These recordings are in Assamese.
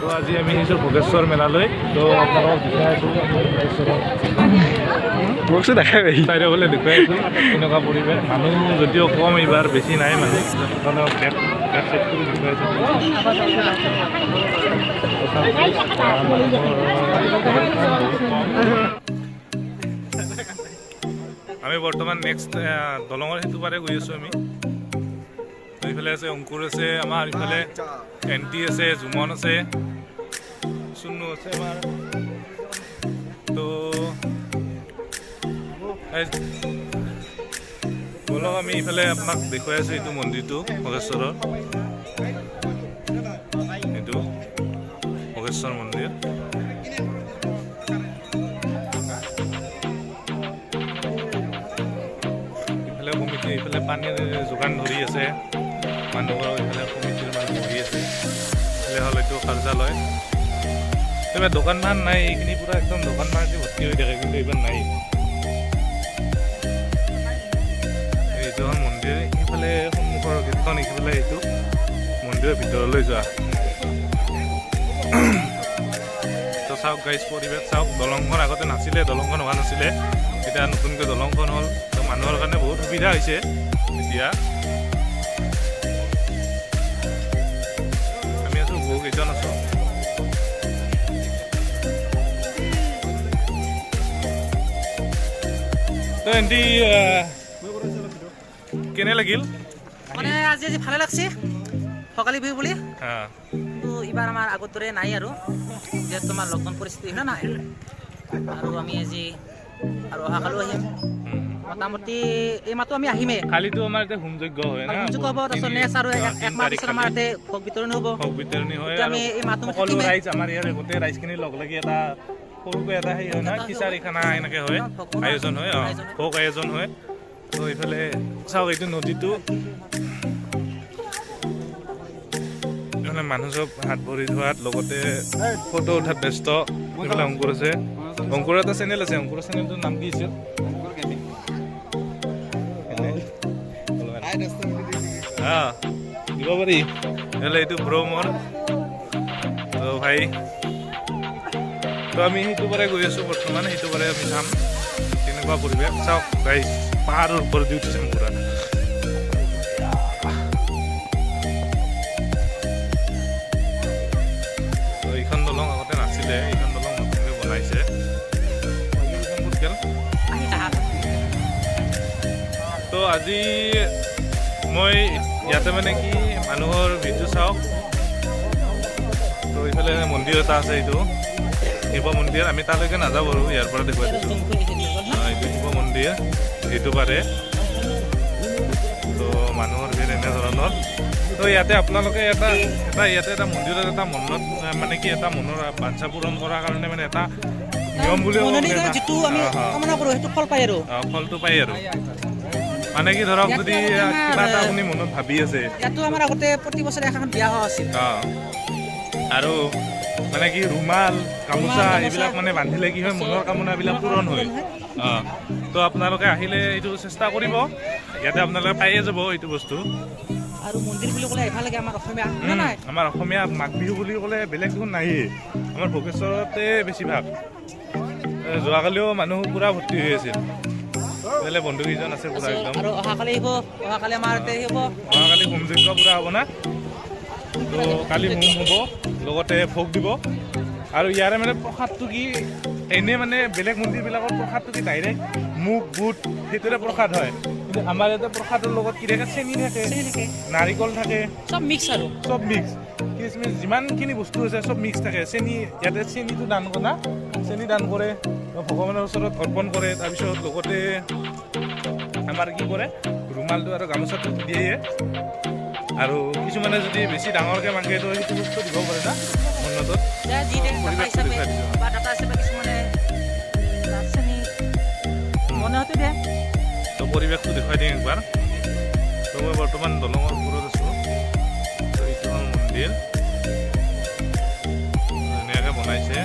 তো আজি আমি আহিছোঁ ভোগেশ্বৰ মেলালৈ। তো আপোনালোকক দেখুৱাই আছোঁ ভোগেশ্বৰৰ মোকচোন দেখাই। চাৰিওফালে দেখুৱাই আছোঁ কেনেকুৱা পৰিৱেশ। মানুহ যদিও কম, এইবাৰ বেছি নাই মানুহ। সেইকাৰণে বেক বেক চাইড কৰি দেখুৱাই আছোঁ। তথাপি মানুহৰ বহুত কম। আমি বৰ্তমান নেক্সট দলঙৰ সেইটো পাৰে গৈ আছোঁ আমি। তো এইফালে আছে অংকুৰ আছে, আমাৰ ইফালে এণ্টি আছে, জুমন আছে, চুন্নু আছে আমাৰ। তো এই ব'লক, আমি ইফালে আপোনাক দেখুৱাই আছোঁ এইটো মন্দিৰটো, ভোগেশ্বৰৰ এইটো ভোগেশ্বৰ মন্দিৰ। ইফালে কমিটি, ইফালে পানীৰ যোগান ধৰি আছে মানুহৰ। ইফালে কমিটিৰ মানুহ বহি আছে। ইফালে হ'ল এইটো কাৰ্যালয়। এইবাৰ দোকান পাহাৰ নাই। এইখিনি পুৰা একদম দোকান পাহাৰ দি ভৰ্তি হৈ থাকে, কিন্তু এইবাৰ নাই। এইটো হ'ল মন্দিৰ। ইফালে সন্মুখৰ গেটখন, ইফালে এইটো মন্দিৰৰ ভিতৰলৈ যোৱা। তো চাওক গাইজ, পৰিৱেশ চাওক। দলংখন আগতে নাছিলে, দলংখন হোৱা নাছিলে। এতিয়া নতুনকৈ দলংখন হ'ল, তো মানুহৰ কাৰণে বহুত সুবিধা হৈছে এতিয়া। আমি আছোঁ, বহু কেইজন আছোঁ। তো এণ্টি, কেনে লাগিল? মানে আজি আজি ভালে লাগছে ভোগালী বিহু বুলি। কিন্তু এইবাৰ আমাৰ আগৰ দৰে নাই আৰু, যিহেতু আমাৰ লকডাউন পৰিস্থিতি হয় নাই। আৰু আমি আজি আৰু অহাকালিও আহিম। মোটামুটি এই মাহটো আমি আহিমেই। কালিতো আমাৰ এতিয়া হোম যজ্ঞ হয় না? হোম যজ্ঞ হ'ব, তাৰপিছত নেক্সট আৰু এক মাহ 3 তাৰিখ পিছত আমাৰ ইয়াতে ভোগ বিতৰণি হ'ব। ভোগ বিতৰণি হয়। এতিয়া আৰু আমি এই মাহটো সকলো থাকিমেই। ৰাইজ, আমাৰ ইয়াৰ গোটেই ৰাইজখিনি লগ লাগি এটা সৰুকৈ এটা সেই হয় না, খিচাৰি খানা এনেকে হয়, ভোগ বনোৱা। আয়োজন হয়। আয়োজন হয়। ভোগ আয়োজন হয়। তো এইফালে চাওক, এইটো নদীটো। এইফালে মানুহ চব হাত ভৰি ধোৱাত, লগতে ফটো উঠাত ব্যস্ত। এইফালে অংকুৰ আছে। অংকুৰৰ এটা চেনেল আছে। অংকুৰৰ চেনেলটোৰ নাম কি আছিল? এনে? দিব পাৰি। এইফালে এইটো ব্ৰ মোৰ, তো ভাই। তো আমি সেইটো পাৰে গৈ আছোঁ বৰ্তমান। সেইটো পাৰে আমি চাম কেনেকুৱা পৰিৱেশ। চাওক গাইজ, পাহাৰৰ ওপৰত দি উঠিছে পুৰা। তো এইখন দলং আগতে নাছিলে, এইখন দলং নতুনকৈ বনাইছে। বাকী কেইখন ক'ত গ'ল? আহি আহা। তো আজি মই ইয়াতে মানে কি, মানুহৰ ভিৰটো চাওক। তো ইফালে মন্দিৰ এটা আছে, এইটো শিৱ মন্দিৰ। আমি তালৈকে নাযাওঁ বাৰু, ইয়াৰ পৰা দেখুৱাই দিছোঁ। এইটো শিৱ মন্দিৰ এইটো পাৰে। তো মানুহৰ ভিৰ এনেধৰণৰ। তো ইয়াতে আপোনালোকে এটা এটা ইয়াতে এটা মন্দিৰত এটা মনত মানে কি, এটা মনৰ বাঞ্ছা পূৰণ কৰাৰ কাৰণে মানে এটা নিয়ম বুলি ক'ব মননি পাৰি এটা। যিটো আমি কামনা কৰোঁ, সেইটো ফল পায় আৰু। ফলটো পায় আৰু। মানে কি, ধৰক ইয়াতো যদি আগতে আমাৰ, কিবা এটা আপুনি মনত ভাবি আছে। ইয়াতো আমাৰ আগতে প্ৰতি বছৰে এখন বিয়া হোৱা আছিল। আৰু মানে কি, ৰুমাল, গামোচা ৰুমাল, গামোচা। এইবিলাক মানে বান্ধিলে কি হয়, মনৰ কামনাবিলাক পূৰণ হয়। তো আপোনালোকে আহিলে এইটো চেষ্টা কৰিব। ইয়াতে আপোনালোকে পায়ে যাব এইটো বস্তু। আৰু মন্দিৰ বুলি ক'লে আহিব লাগে আমাৰ অসমীয়া না নাই? আমাৰ অসমীয়া মাঘ বিহু বুলি ক'লে বেলেগ দেখোন নায়েই, আমাৰ ভোগেশ্বৰতে বেছিভাগ। যোৱাকালিও মানুহ পুৰা ভৰ্তি হৈ আছিল। এইফালে বন্ধু কেইজন আছে পুৰা একদম। আৰু অহাকালি আহিব, অহাকালি আমাৰ ইয়াতে আহিব। অহাকালি হোম যজ্ঞ পুৰা হ'ব না? তো কালি হোম হ'ব, লগতে ভোগ দিব। আৰু ইয়াৰে মানে প্ৰসাদটো কি, এনেই মানে বেলেগ মন্দিৰবিলাকৰ প্ৰসাদটো কি, ডাইৰেক্ট মুগ বুট সেইটোৰে প্ৰসাদ হয়। কিন্তু আমাৰ ইয়াতে প্ৰসাদৰ লগত কি থাকে? চেনি থাকে, চেনি থাকে, নাৰিকল থাকে, চব মিক্স আৰু। চব মিক্স, খিচমিচ, যিমানখিনি বস্তু আছে চব মিক্স থাকে। চেনি, ইয়াতে চেনিটো দান কৰে না, চেনি দান কৰে, ভগৱানৰ ওচৰত অৰ্পণ কৰে। তাৰপিছত লগতে আমাৰ কি কৰে, ৰুমালটো আৰু গামোচাটো দিয়ে। আৰু কিছুমানে যদি বেছি ডাঙৰকৈ মাগে, তো সেইটো বস্তু দিব পাৰে না মন্নতত। যা যি দিয়ে, দাতা পৰিৱেশটো হিচাপে দেখুৱাই দিছোঁ। বা দাতা হিচাপে কিছুমানে চেনি মনে হয়তো দিয়ে। তো পৰিৱেশটো দেখুৱাই দিম একবাৰ। তো মই বৰ্তমান দলঙৰ ওপৰত আছোঁ। তো এইটো হ'ল মন্দিৰ, ধুনীয়াকৈ বনাইছে।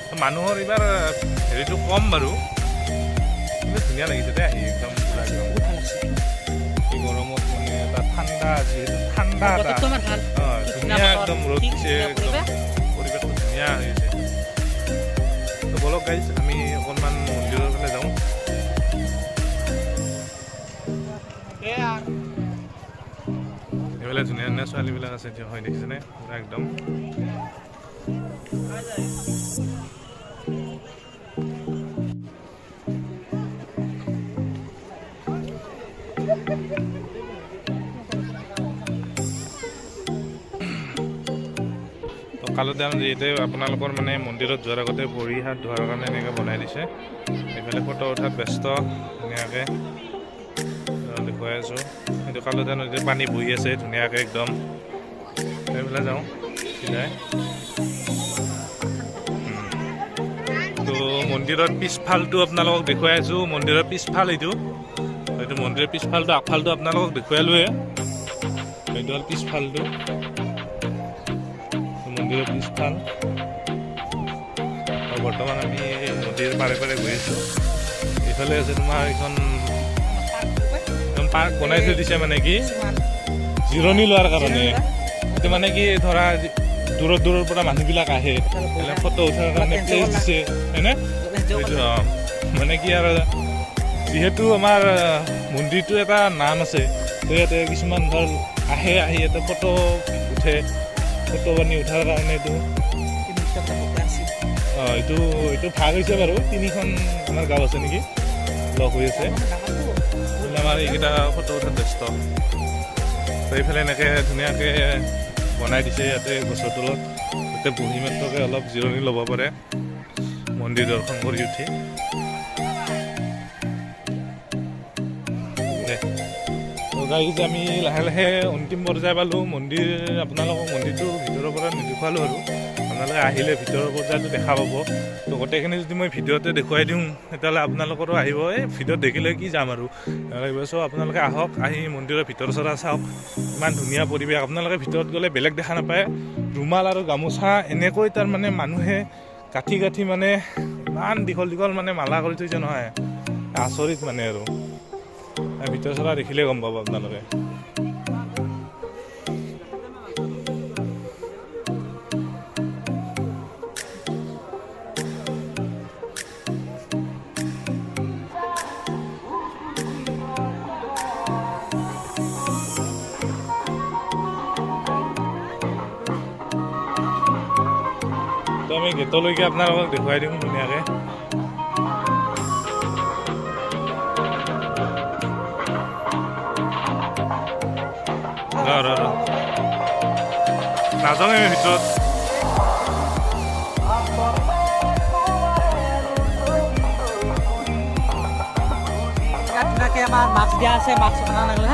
তো মানুহৰ এইবাৰ হেৰিটো কম বাৰু, কিন্তু ধুনীয়া লাগিছে দেই আহি একদম পুৰা একদম। বহুত ভাল লাগছে। এই গৰমত মানে এটা ঠাণ্ডা এটা যিহেতু ঠাণ্ডা এটা বতৰটো আমাৰ ভাল। অঁ, কি ধুনীয়া বতৰ, একদম ৰ'দ কি দিছে, ধুনীয়া একদম পৰিৱেশ। পৰিৱেশটো ধুনীয়া হৈ আছে। তো ব'লক গাইজ, আমি অকণমান মন্দিৰৰ ফালে যাওঁ। এইফালে ধুনীয়া ধুনীয়া ছোৱালীবিলাক আছে থিয় হৈ, দেখিছেনে? পুৰা একদম। তো কালোদাম যিহেতু আপোনালোকৰ মানে মন্দিৰত যোৱাৰ আগতে ভৰি হাত ধোৱাৰ কাৰণে এনেকৈ বনাই দিছে। এইফালে ফটো উঠাত ব্যস্ত ধুনীয়াকৈ দেখুৱাই আছোঁ। এইটো কালোদা নদীৰ পানী বহি আছে ধুনীয়াকৈ একদম। সেইফালে যাওঁ চিধাই। তো মন্দিৰৰ পিছফালটো আপোনালোকক দেখুৱাই আছোঁ। মন্দিৰৰ পিছফাল এইটো, এইটো মন্দিৰৰ পিছফালটো, আগফালটো আপোনালোকক দেখুৱালোৱে। এইটো হ'ল পিছফালটো, মন্দিৰৰ পিছফাল। আৰু বৰ্তমান আমি নদীৰ পাৰে পাৰে গৈ আছোঁ। এইফালে আছে তোমাৰ এইখন এখন পাৰ্ক বনাই থৈ দিছে, মানে কি জিৰণি লোৱাৰ কাৰণে। এইটো মানে কি ধৰা দূৰৰ দূৰৰ পৰা মানুহবিলাক আহে, ফটো উঠাৰ কাৰণে প্লেচ দিছে, হয়নে? সেইটো মানে কি আৰু যিহেতু আমাৰ মন্দিৰটো এটা নাম আছে, তো ইয়াতে কিছুমান ধৰ আহে, আহি ইয়াতে ফটো উঠে। ফটো পানী উঠাৰ কাৰণে এইটো এইটো এইটো ভাগ হৈছে বাৰু, তিনিখন আমাৰ গাঁও আছে নেকি লগ হৈ আছে। আমাৰ এইকেইটা ফটো উঠাত ব্যস্ত। তো এইফালে এনেকৈ ধুনীয়াকৈ বনাই দিছে, ইয়াতে গছৰ তলত তাতে বহি মাত্ৰকে অলপ জিৰণি ল'ব পাৰে মন্দিৰ দৰ্শন কৰি উঠি। গাইজ, আমি লাহে লাহে অন্তিম পৰ্যায় পালোঁ। মন্দিৰ আপোনালোকক মন্দিৰটোৰ ভিতৰৰ পৰা নেদেখুৱালোঁ আৰু আপোনালোকে আহিলে ভিতৰৰ পৰ্যায়টো দেখা পাব। তো গোটেইখিনি যদি মই ভিডিঅ'তে দেখুৱাই দিওঁ, তেতিয়াহ'লে আপোনালোকৰো আহিব এই ভিডিঅ'ত দেখিলে কি যাম আৰু লাগিব। চ' আপোনালোকে আহক, আহি মন্দিৰৰ ভিতৰ চৰা চাওক, ইমান ধুনীয়া পৰিৱেশ। আপোনালোকে ভিতৰত গ'লে বেলেগ দেখা নাপায়, ৰুমাল আৰু গামোচা এনেকৈ তাৰমানে মানুহে কাঠি কাঠি মানে ইমান দীঘল দীঘল মানে মালা কৰি থৈছে নহয়, আচৰিত মানে আৰু ভিতৰ চৰা দেখিলে গম পাব আপোনালোকে। তো আমি গেটলৈকে আপোনালোকক দেখুৱাই দিওঁ ধুনীয়াকৈ। নাযাওঁ আমি ভিতৰত। ধুনীয়াকৈ আমাৰ মাস্ক দিয়া আছে, মাস্ক অনা নাগলে।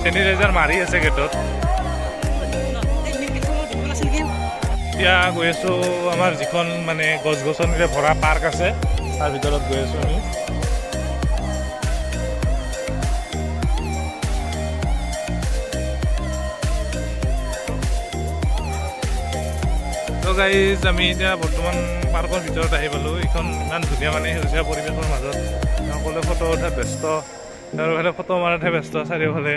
চেনিটাইজাৰ মাৰি আছে গেটত। এতিয়া গৈ আছোঁ আমাৰ যিখন মানে গছ গছনিৰে ভৰা পাৰ্ক আছে, তাৰ ভিতৰত গৈ আছোঁ আমি। তো গাইজ, আমি এতিয়া বৰ্তমান পাৰ্কৰ ভিতৰত আহি পালোঁ। এইখন ইমান ধুনীয়া মানে সেউজীয়া পৰিৱেশৰ মাজত সকলোৱে ফটো উঠাত ব্যস্ত, চাৰিওফালে ফটো মাৰাতহে ব্যস্ত চাৰিওফালে।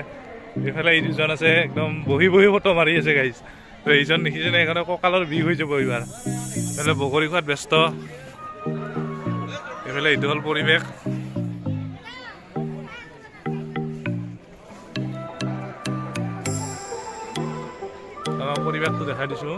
এইফালে এই দুজন আছে একদম বহি বহি ফটো মাৰি আছে গাইজ। তো এইজন দেখিছেনে, সেইকাৰণে কঁকালৰ বিষ হৈ যাব এইবাৰ। এইফালে বগৰী খোৱাত ব্যস্ত। এইফালে এইটো হ'ল পৰিৱেশ। আমাৰ পৰিৱেশটো দেখাই দিছোঁ।